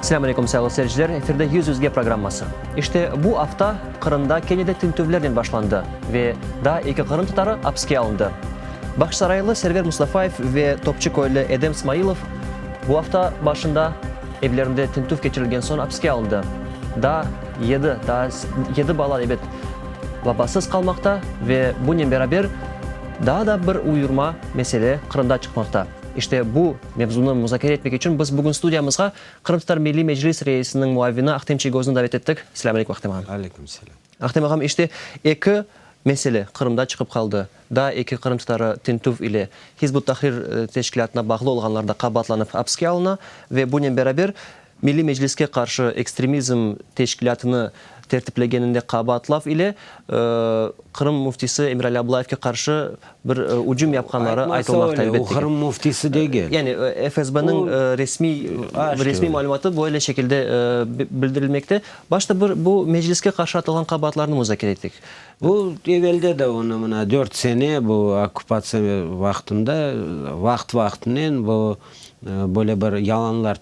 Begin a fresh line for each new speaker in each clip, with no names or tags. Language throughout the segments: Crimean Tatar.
Selâm aleyküm, sayğılı seyirciler! Efirde Yüz yüzge programması. İşte, bu afta Qırımda kene de tintüvlernen başlandı ve daa eki qırımtatarı apiske alındı. Bağçasaraylı Server Mustafayev ve Topçı köylü Edem Smailov bu afta başında evlerinde tintüv keçirilgen soñ apiske alındı. Daa yedi, daa yedi bala, ebet, babasız qalmaqta ve bunen beraber daa da bir uyurma mesele Qırımda çıqmaqta. İşte, bu mevzunı muzakere etmek içün biz bugün studiyamızğa Qırımtatar Milliy Meclis reisiniñ muavini Ahtem Çiygoznı davet ettik. Selâm aleyküm, Ahtem ağam.
Aleyküm selâm.
Ahtem ağam, işte, eki mesele Qırımda çıqıp qaldı. Daa eki qırımtatarı tintüv ile Hizb ut-Tahrir teşkilâtına bağlı olğanlarda qabaatlanıp apiske alına ve bunen beraber Milliy Mecliske qarşı ekstremizm teşkilâtını tertiplegeninde qabaatlav ile Qırım müftisi Emirali Ablayevge qarşı bir ücüm yapqanları aytılmaqta,
elbette ki. O Qırım müftisi degil.
Yani FSBniñ resmiy resmiy malümatı böyle şekilde bildirilmekte. Başta bir bu Mecliske qarşı atılğan qabaatlarnı muzakere ettik.
Bu evelde de onı mına dört sene bu okkupatsiya vaqtında vaqıt-vaqtınen bu böyle bir yalanlar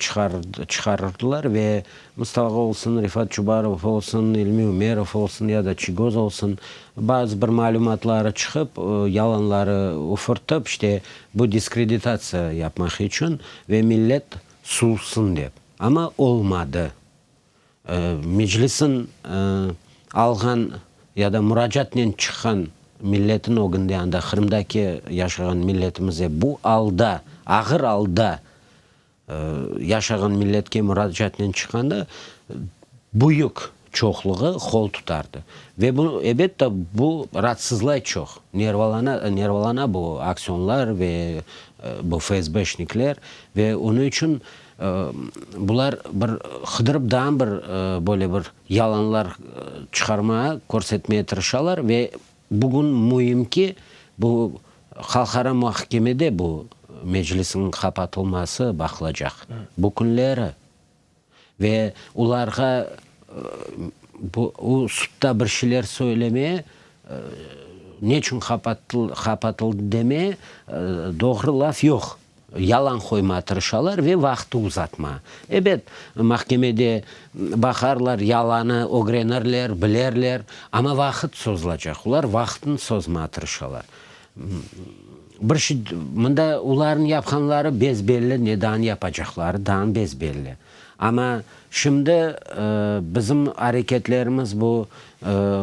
çıqarırdılar ve Mustafa olsun, Refat Çubarov olsun, İlmi Ümerov olsun ya da Çiygoz olsun, bazı bir malümatları çıqıp, yalanları ufurtıp, işte, bu diskreditatsiya yapmaq içün ve millet suvsın dep. Amma olmadı. Meclisniñ alğan ya da muracaatnen çıqqan milletin ögünde, anda Qırımdaki yaşağan milletimize bu alda, ağır alda yaşağan milletke muracaatnen çıqqanda büyük çoqluğı qol tutardı. Ve bu, ebette, bu raatsızlay çoq. Nervalana, nervalana bu aksiyonlar ve bu FSBşnikler ve onıñ içün bular bir qıdırıp daa bir böyle bir yalanlar çıqarmağa, körsetmeye tırışalar ve Bugün müim ki, bu halqara mahkemede bu Meclisniñ qapatılması baqılacaq. Bu künleri. Ve olarğa bu o sudda bir şeyler söylemeye, neçün qapatıldı demeye doğru laf yoq. Yalan qoymağa tırışalar ve vaqtı uzatma. Ebet, mahkemede baqarlar, yalanı ögrenirler, bilerler, amma vaqıt sozulacaq. Olar vaqıtnı sozmağa tırışalar. Bir şey, mında olarnıñ yapqanları bes-belli, nedan yapacaqları daa bes-belli. Amma şimdi bizim areketlerimiz bu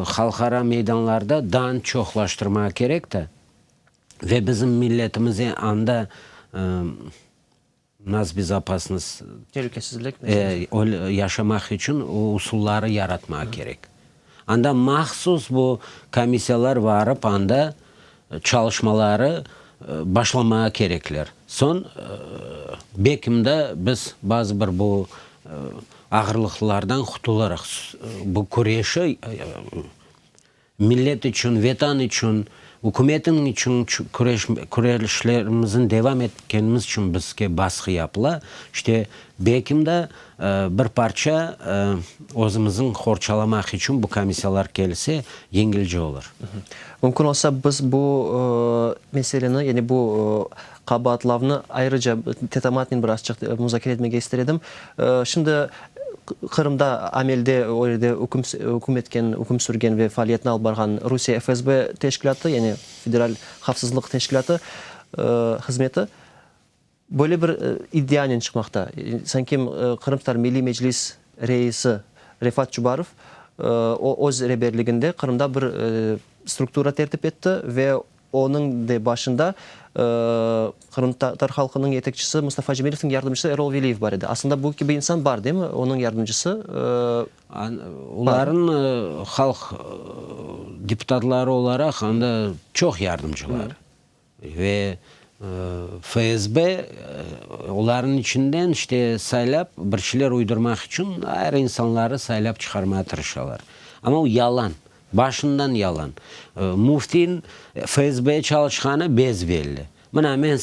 halqara meydanlarda daa çoqlaştırmağa kerek de. Ve bizim milletimize anda nasbezopasnost,
Telükesizlik
yaşamaq içün usulları yaratmaq kerek. Anda mahsus bu komissiyalar varıp anda çalışmaları başlamağa kerekler. Soñ belkim de biz bazı bir bu ağırlıqlardan qutulırıq. Bu küreşi Millet içün, Vetan içün, ükümetiñ içün küreş, küreşlerimizin devam etkenimiz içün bizge basqı yapıla. İşte, belkim de, bir parça özümizin qorçalamaq içün bu komissiyalar kelse, yengilce olur.
Mümkün olsa, biz bu meseleni, yani bu qabaatlavnı ayrıca tetamatnen birazçıq muzakere etmege ister edim. Şimdi Qırımda amelde o yerde üküm üküm etken, üküm sürgen ve faaliyetini alıp barğan Rusiye FSB teşkilâtı, yani Federal havfsızlıq teşkilâtı hızmeti böyle bir iddianen çıqmaqta. Sanki Qırımtatar Milliy Meclis reisi Refat Çubarov o öz reberliginde Qırımda bir struktura tertip etti ve Onıñ de başında qırımtatar halqınıñ yetekçisi Mustafa Cemilevniñ yardımcısı Erol Veliyev bar edi. Aslında bu kibi insan bar, değil mi? Onıñ yardımcısı
bar. Olarnıñ halq deputatları olaraq anda çoq yardımcılar. Ve FSB olarnıñ içinden işte saylap, bir şeyler uydurmaq içün ayrı insanları saylap çıqarmağa tırışalar. Amma o yalan. Başından yalan. Müftin FSB çalışqanı bes-belli. Mına men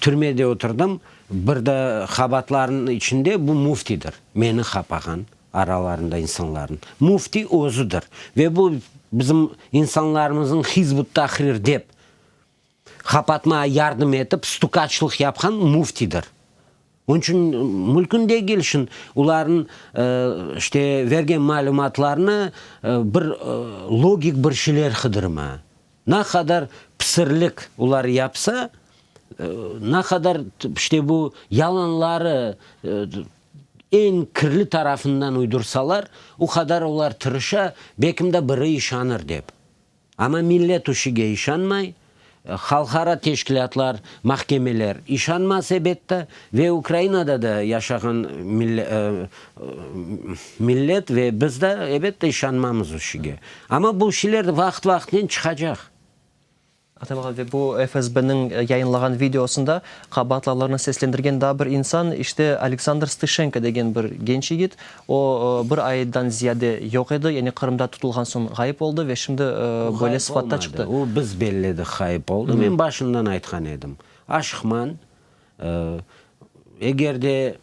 türmede oturdım, bir de qabaatlarnıñ içinde bu müftidir, meni qapağan aralarında insanlarnıñ. Müfti özüdir. Ve bu bizim insanlarımıznıñ Hizb ut-Tahrir dep qapatmağa yardım etip, stukaçlıq yapqan müftidir. Onıñ içün mümkün degil şun olarnıñ işte vergen malümatlarını bir logik bir şeyler qıdırma. Ne qadar pisirlik olar yapsa, ne qadar işte bu yalanları eñ kirli tarafından uydursalar, o qadar olar tırışa, belkim de biri işanır dep. Amma millet uşige işanmay, halqara teşkilâtlar, mahkemeler işanmaz ebette ve Ukrainada da yaşağan millet ve biz de ebette işanmamız uşige. Amma bu şeyler vaqıt-vaqıtnen çıqacaq.
Atam ağa, ve bu FSBniñ yayınlağan videosında qabaatlavlarnı seslendirgen daa bir insan, işte Aleksandr Stışenko degen bir genç yigit. O, bir aydan ziyade yoq edi, yani Qırımda tutulğan soñ ğayıp oldı ve şimdi böyle sıfatta çıqtı.
O, biz belledik ğayıp oldı. Men başından aytqan edim, aşıqman, eger de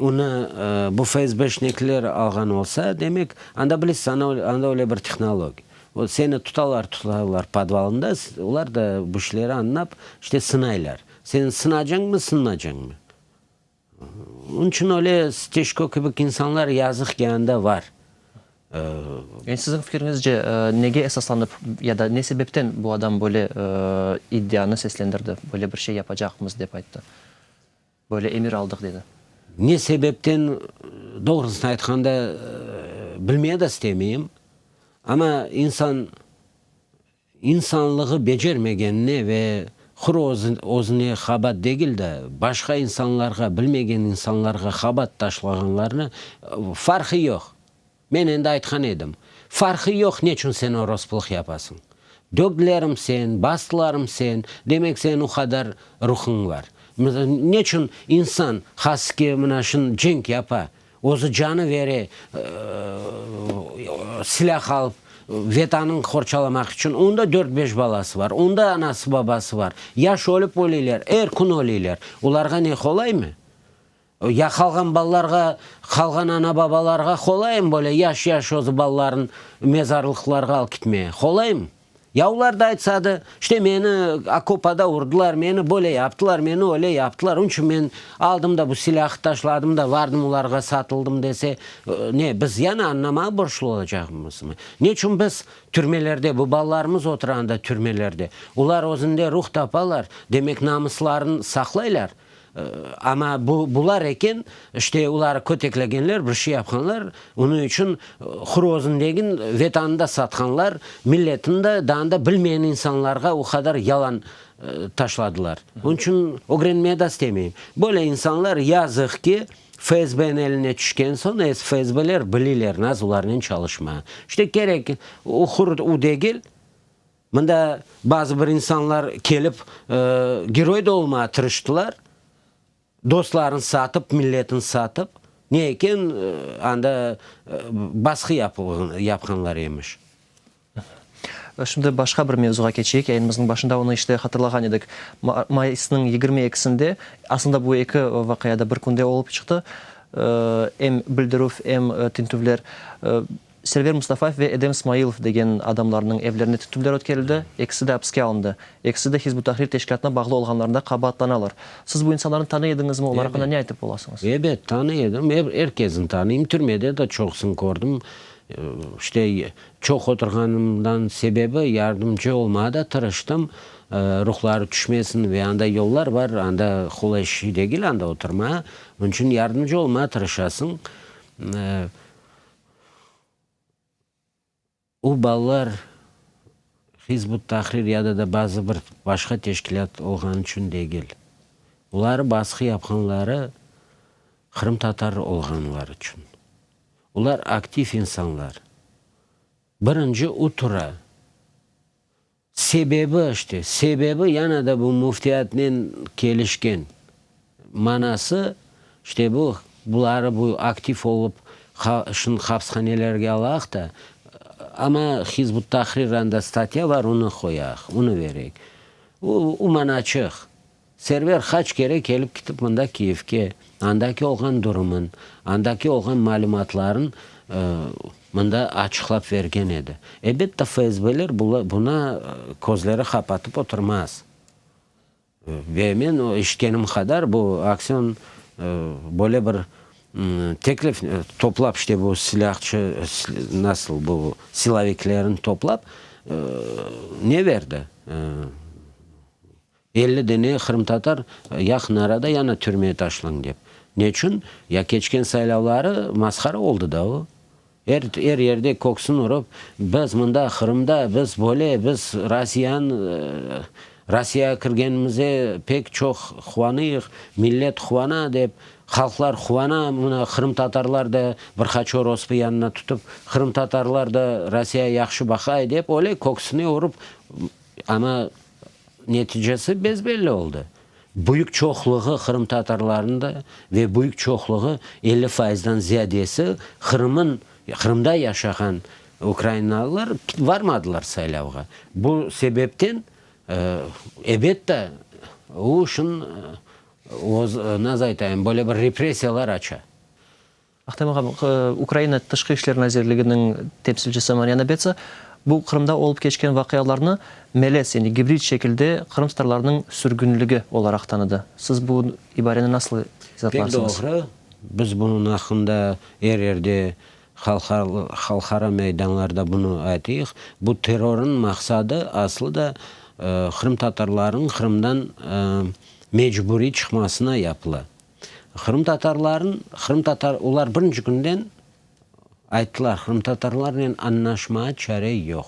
onı bu FSBşnikler alğan olsa, demek, anda bilesiz, anda öyle bir tehnologiya. Seni tutalar, tutalar podvalında, olar da bu işleri añlap, işte sınaylar. Sen sınacañmı, sınmacañmı? Onıñ içün öyle Steşko kibi insanlar yazıq ki anda var.
Yani siziñ fikiriñizce, nege esaslanıp ya da ne sebepten bu adam böyle iddianı seslendirdi, böyle bir şey yapacaqmız dep ayttı, böyle emir aldıq dedi?
Ne sebepten, doğrusını aytqanda, bilmeye de istemeyim. Amma insan İnsanlığı becermegenine ve quru özüne qabaat degil de, başqa insanlarğa, bilmegen insanlarğa qabaat taşlağanlarına farqı yoq. Men endi aytqan edim, farqı yoq neçün sen orospılıq yapasıñ. Dögdilermi sen, bastılarmı sen, demek senin o qadar ruhıñ var. Neçün insan, haski mına şun cenk yapa, Özü canı vere, silâh alıp, Vetanın qorçalamaq içün. Onda dört-beş balası bar, onda anası-babası bar. Yaş ölip öleyler, er kün öleyler. Olarğa ne, qolaymı? Ya qalğan balalarğa, qalğan ana-babalarğa qolaymı böyle yaş-yaş özü balaların mezarlıqlarğa alıp ketmeye? Qolaymı? Ya olar da aytsadı, işte meni okopada urdılar, meni böyle yaptılar, meni öyle yaptılar, onıñ içün men aldım da bu silâhı taşladım da vardım olarğa satıldım dese, ne, biz yani añlamağa borçlu olacaqmızmı? Ne içün biz türmelerde, bu balalarımız otura anda türmelerde, olar özünde ruh tapalar, demek namıslarını saqlaylar, Amma bu, bular eken, işte, olar köteklegenler, bir şey yapqanlar, onıñ içün hur özün degin, Vetanı da satqanlar, milletini de, daa da bilmeyen insanlarğa o qadar yalan taşladılar. Onıñ içün ögrenmeye de istemeyim. Böyle insanlar, yazıq ki, FSBniñ eline tüşken soñ, FSBler bilirler nasıl olarnen çalışmağa. İşte, kerek, o hur o degil, Mında bazı bir insanlar kelip geroy da olmağa tırıştılar, dostlarını satıp, milletini satıp, ne eken, anda basqı yapqanlar emiş.
Şimdi başqa bir mevzuğa keçeyik, yayınımıznıñ başında onı işte hatırlağan edik. Mayısnıñ 22-sinde, aslında bu eki vaqia da bir künde olıp çıqtı, em bildirüv, em tintüvler. Server Mustafayev ve Edem Smailov degen adamlarnıñ evlerinde tintüvler ötkerildi, ekisi de apiske alındı. Ekisi de Hizb ut-Tahrir teşkilâtına bağlı olğanlarında qabaatlanalar. Siz bu insanlarnı tanıy ediñizmi, olar aqqında ne aytıp olasıñız?
Ebet, tanıy edim. Er kesni tanıyım. Türmede de çoqusını kördim. İşte, çoq oturğanımdan sebebi yardımcı olmağa da tırıştım, ruhları tüşmesin ve anda yollar bar, anda qolay şey degil anda oturmağa. Onıñ içün yardımcı olmağa tırışasıñ. O balalar Hizb ut-Tahrir ya da da bazı bir başqa teşkilât olğanı içün degil. Oları basqı yapqanları qırımtatar olğanları içün. Olar aktiv insanlar. Birinci o tura. Sebebi, işte, sebebi yana da bu müftiyatnen kelişken. Manası, işte, bu, buları bu aktiv olıp, şunı hapshanelerge alayıq da, amma Hizb ut-Tahrir anda statya bar, onı qoyayıq, onı vereyik. O, o manaçıq. Server qaç kere kelip ketip mında Kiyevke, andaki olğan durumın, andaki olğan malümatların mında açıqlap vergen edi. Elbette, FSBler buna közleri qapatıp oturmaz. Ve men eşitkenim qadar, bu Aksön böyle bir teklif toplap, işte bu silâhçı, nasıl bu siloviklerini toplap, ne berdi? 50 dene qırımtatar yaqın arada yana türmeye taşlañ dep. Neçün? Ya keçken saylavları masqara oldı da o. Er, er yerde köksün urıp, biz mında, Qırımda, biz böyle, biz Rossiyanıñ, Rossiyağa kirgenimize pek çoq quvanıyıq, millet quvana dep, halqlar quvana, mına qırımtatarlar da bir qaç orospı yanına tutıp, qırımtatarlar da Rossiya yahşı baqay dep, öyle köksüne urıp, amma neticesi bes-belli oldı. Büyük çoqluğı qırımtatarlarnıñ da ve büyük çoqluğı, 50 faizdan ziyadesi, Qırımın, Qırımda yaşağan ukrainalılar varmadılar saylavğa. Bu sebepten, ebet de, o işin, nasıl aytayım, böyle bir repressiyalar aça.
Ahtem ağa, Ukraina Tışqı işler nazirliginiñ temsilcisi Maryana Betsa bu Qırımda olıp keçken vaqialarnı melez, yani gibrid şekilde qırımtatarlarnıñ sürgünligi olaraq tanıdı. Siz bu ibareni nasıl
izatlarsıñız? Pek doğru. Biz bunıñ aqqında er yerde, halqara meydanlarda bunı aytıyıq. Bu terrornıñ maqsadı aslı da qırımtatarlarnıñ Qırımdan mecburiy çıqmasına yapıla. Qırımtatarların, qırımtatar, olar birinci künden ayttılar, qırımtatarlarnen añlaşmağa çare yoq.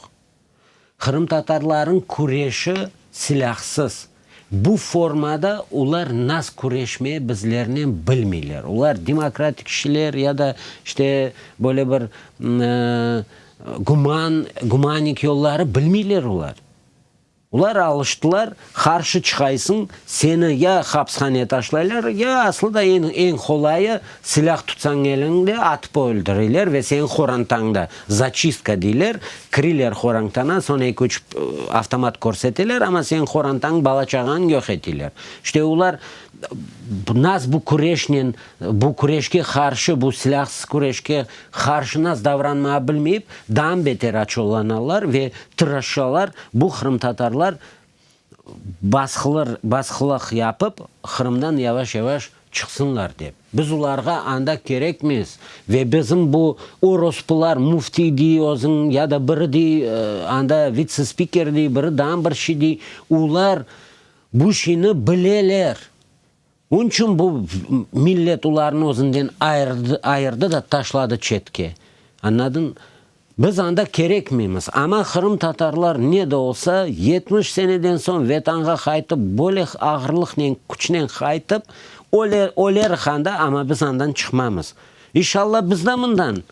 Qırımtatarların küreşi silâhsız. Bu formada olar nas küreşmeye bizlernen bilmeyler. Olar demokratik kişiler ya da işte böyle bir guman, gumanik yolları bilmeyler olar. Olar alıştılar, qarşı çıqaysıñ, seni ya hapshaneye taşlaylar, ya aslı da eñ, eñ qolayı, silâh tutsañ eliñde, atıp öldüreyler ve seniñ qorantañ da, zaçistka deyler, kireyler qorantaña, soñ eki-üç avtomat körseteler, amma seniñ qorantañ, bala-çağañ yoq eteyler. İşte olar nas bu küreşnen, bu küreşke qarşı, bu silâhsız küreşke qarşı nas davranmağa bilmeyip, daa beter açuvlanalar ve tırışalar, bu qırımtatarlar basqılar, basqılıq yapıp, Qırımdan yavaş-yavaş çıqsınlar dep. Biz olarğa anda kerekmiz ve bizim bu orospular, müftiy dey özüñ ya da biri dey, anda vitse-spiker dey, biri daa bir şey dey, olar bu şeyni bileler. Onıçün bu millet olarnı özünden ayırdı, ayırdı da taşladı çetke. Añladıñ? Biz anda kerekmeymiz. Amma qırımtatarlar ne de olsa, 70 seneden soñ Vetanğa qaytıp, böyle ağırlıqnen, küçnen qaytıp, öler, ölerik anda, amma biz andan çıqmamız. İnşallah biz de mından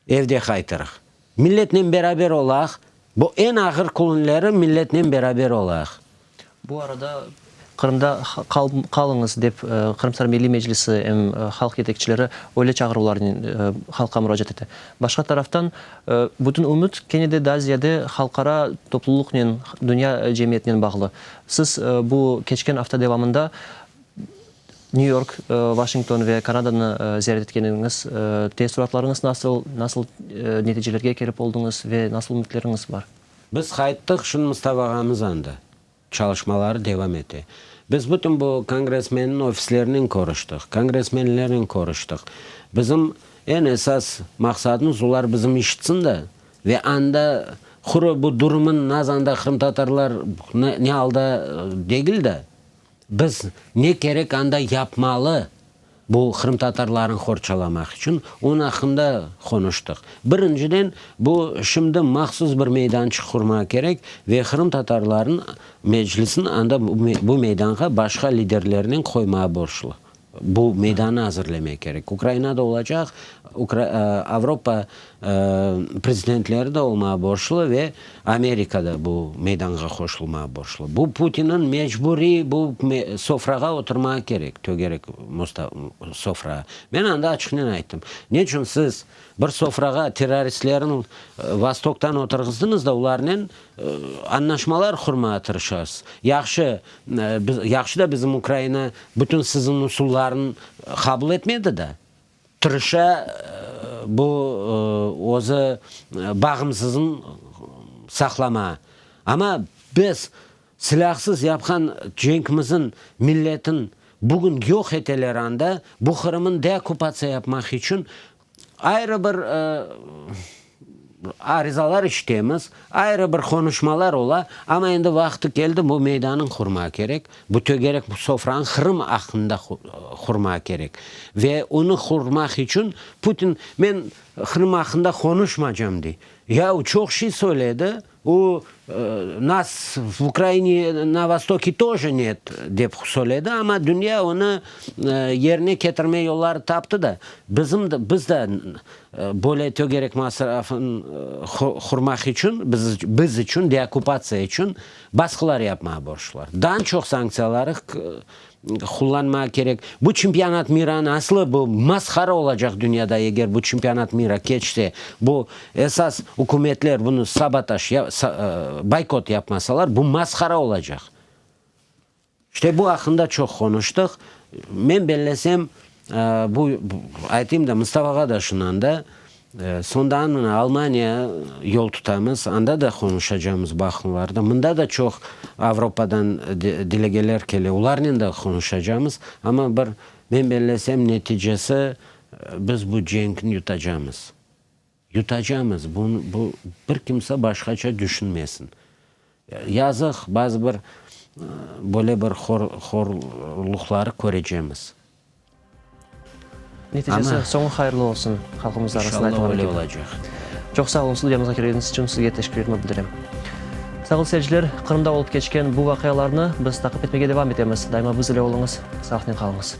evde qaytırıq. Milletnen beraber olaq. Bu eñ ağır künleri milletnen beraber olaq.
Bu arada Qırımda qalıñız dep Qırımtatar Milliy Meclisi em halq yetekçileri öyle çağıruvlarnen halqqa muracaat ete. Başqa taraftan, bütün ümüt kene de daa ziyade halqara toplulıqnen, dünya cemiyetinen bağlı. Siz bu keçken afta devamında New York, Washington ve Kanadanı ziyaret etken ediñiz. Teessuratlarıñız nasıl, nasıl neticelerge kelip oldıñız ve nasıl ümütleriñiz bar?
Biz qayttıq, şimdi Mustafa ağamız anda. Çalışmaları devam ete. Biz bütün bu kongressmenniñ ofislerinen körüştik, kongressmenlernen körüştik. Bizim eñ esas maqsadımız, olar bizim işitsin de, ve anda quru bu durumın, naz anda qırımtatarlar ne alda degil de, Biz ne kerek anda yapmalı bu qırımtatarlarnı qorçalamaq içün, onıñ aqqında qonuştıq. Birinciden, bu şimdi mahsus bir meydançıq qurmaq kerek ve qırımtatarlarnıñ Meclisini anda bu meydanğa başqa liderlernen qoymağa borclu. Bu meydanı azırlemek kerek. Ukrainada olacaq, Avropa prezidentleri de olmağa borclu ve Amerika da bu meydanğa qoşulmağa borclu. Bu Putinniñ mecburiy bu sofrağa oturmağa kerek, tögerek sofrağa. Men anda açıqnen ayttım, neçün siz bir sofrağa terroristlerni Vostoktan oturğızdıñız da, olarnen añlaşmalar qurmağa tırışasız? Yahşı, yahşı da bizim Ukraina bütün siziñ usullarıñ qabul etmedi da. Tırışa bu özü bağımsızın saqlama. Amma biz. Silâhsız yapqan cenkimizin, milletin bugün yoq eteler anda, bu Qırımın deokkupatsiya yapmaq içün ayrı bir arizalar işitemiz, ayrı bir qonuşmalar ola, amma endi vaqtı keldi, bu meydanıñ qurma kerek, bu tögerek sofranı Qırım aqqında qurma kerek. Ve onı qurmaq içün Putin, men Qırım aqqında qonuşmacam dey. Ya o çoq şey söyledi, O, nas v Ukraine na vostoke toje net, dep söyledi, amma dünya onı yerine ketirme yolları taptı da, bizim de, biz de böyle tögerek masrafın qurmaq içün, biz içün, deokkupatsiya içün basqılar yapmağa borçlular. Daa çoq sanktsiyaları Qullanmağa kerek. Bu çempionat miranı aslı bu masqara olacaq dünyada, eger bu çempionat mira keçse, bu esas ükümetler bunı sabotaj, boykot yapmasalar, bu masqara olacaq. İşte bu aqqında çoq qonuştıq. Men bellesem, bu, aytayım da, Mustafağa da şundan da, Sondan mına Almaniya yol tutamız, anda da qonuşacamız baqımlarda. Mında da çoq Avropadan delegeler kele, olarnen de qonuşacamız. Amma bir, men bellesem, neticesi, biz bu cenkni yutacamız. Yutacamız, bu, bu bir kimse başqaça düşünmesin. Yazıq, bazı bir böyle bir horluqları körecemiz.
Neticesi, soñu hayırlı olsun, halqımız arasında
aytılğanı kibi. İnşallah öyle olacaq.
Çoq sağ oluñ, studiyamızğa kelgeniñiz içün sizge teşekkürlerimi bildirem. Sağ seyirciler, Qırımda olıp keçken bu vaqialarnı biz taqip etmege devam etemiz. Daima biz ile oluñız, sağlıqnen qalıñız.